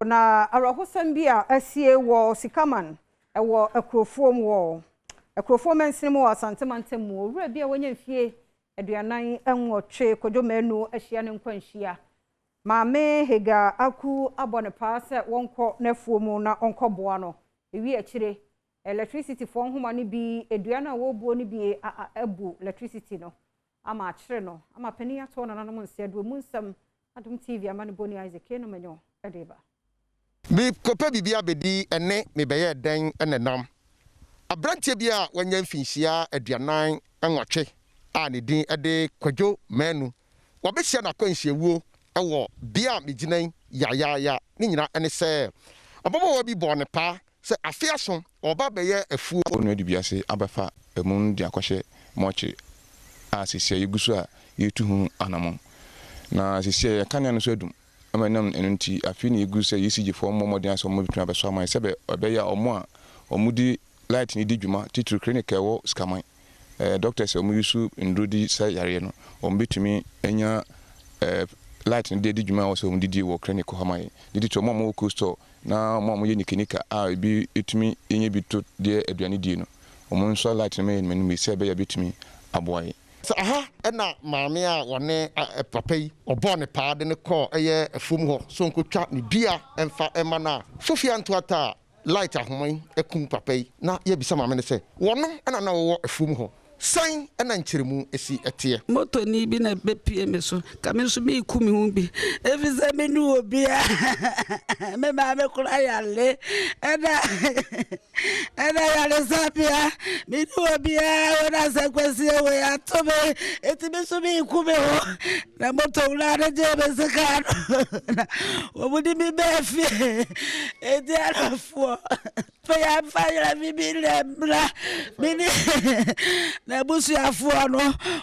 Na awerɛhosɛm bi a asie wɔ Sikaman wɔ Akurofoɔ mu wɔ Akurofoɔ mansini mu wɔ Asante mantam mu. Owura bi a wanya mfie 48, Kwadwo Manu, ahyia ne nkwanhyia. Maame Hega Aku abɔ ne paa sɛ wɔnkɔ n'afuo mu na ɔnkɔboa no. Ewie akyire, electricity foɔ nhoma no bi, dua no a wɔrebuo no bi abu electricity no ama akyere no ama panin atoɔ nananom nsa mu nsɛm. Adom TV amanebɔni Isaac Kenomanyo de ba. Mekɔpɛ biribi abɛdi ɛne mebɛyɛ dɛn ɛnenam. Aberanteɛ bi a wanya mfinhyia 48 a ne din de Kwadwo Manu, wabɛhyia n'akwanhyiawuo wɔ bea a megyina yi yayaaya. Ne nyinaa ne sɛ ababaawa bi bɔɔ ne paa sɛ afe aso ɔba bɛyɛ afuo. Onua de bi ase abɛfa ɛmu no de akɔhyɛ mɔkye a seesei yɛgu so a yɛretu ho anammɔn. Na seesei yɛn kanea no nso adum ama ɛnam ɛno nti afei na yɛgu sɛ ECG foɔ mmɔ mmɔden asɛ wɔbɛtumi abɛsɔ ama yɛn sɛ ɛbɛyɛ a wɔn a wɔde light no di dwuma titiri clinic a ɛwɔ Sikaman doctors a wɔn use nnuro de sa yareɛ no wɔn bɛtumi anya light no de adi dwuma a ɛwɔ sɛ wɔn de di wɔ clinic hɔ ama yɛn. Ne titiri wɔn a wɔwɔ cold store na wɔn a wɔyɛ nikanika a ebi etumi nya bi to deɛ aduane die no wɔn nso light no ma yɛn anim sɛ ɛbɛyɛ a bɛtumi aboa yɛn. Sɛ aha ɛna maame a wɔne papa yi ɔbɔɔ ne paa de ne kɔɔ ɛyɛ afuom hɔ so nkotwa ne dua ɛmfa ɛma no a Sofia Ntoata a light ahoma yi akum papa yi na yɛbisa maame no sɛ wɔno ɛna na wɔwɔ afuom hɔ sɛn ɛna nkyerɛmu esi ɛteɛ. Motoni bi na bɛpie me so ka me nso meeku me ho bi ɛfiri sɛ mene obia me maame kora yale ɛna ɛna yaresabea mene obiaa wɔna sɛ kwasie wei ato me ɛnti me nso meeku me ho na moto wura no gyee me sika no na wɔmde me bɛɛ fie ɛnti adɔfoɔ fɛ yɛmfa yerɛ me bi lɛ mmra mene n'abusuafoɔ no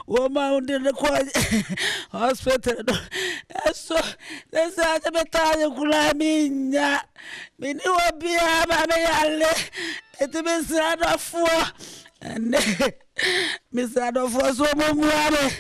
wɔn a wɔde no kɔ hospital no ɛso ne sɛ ade bɛtɔ ade koraa menya mene wɔ biara ma meyale ɛnti mesrɛ adɔfoɔ ɛnɛ mesrɛ adɔfoɔ so ɔmɔmmoa me.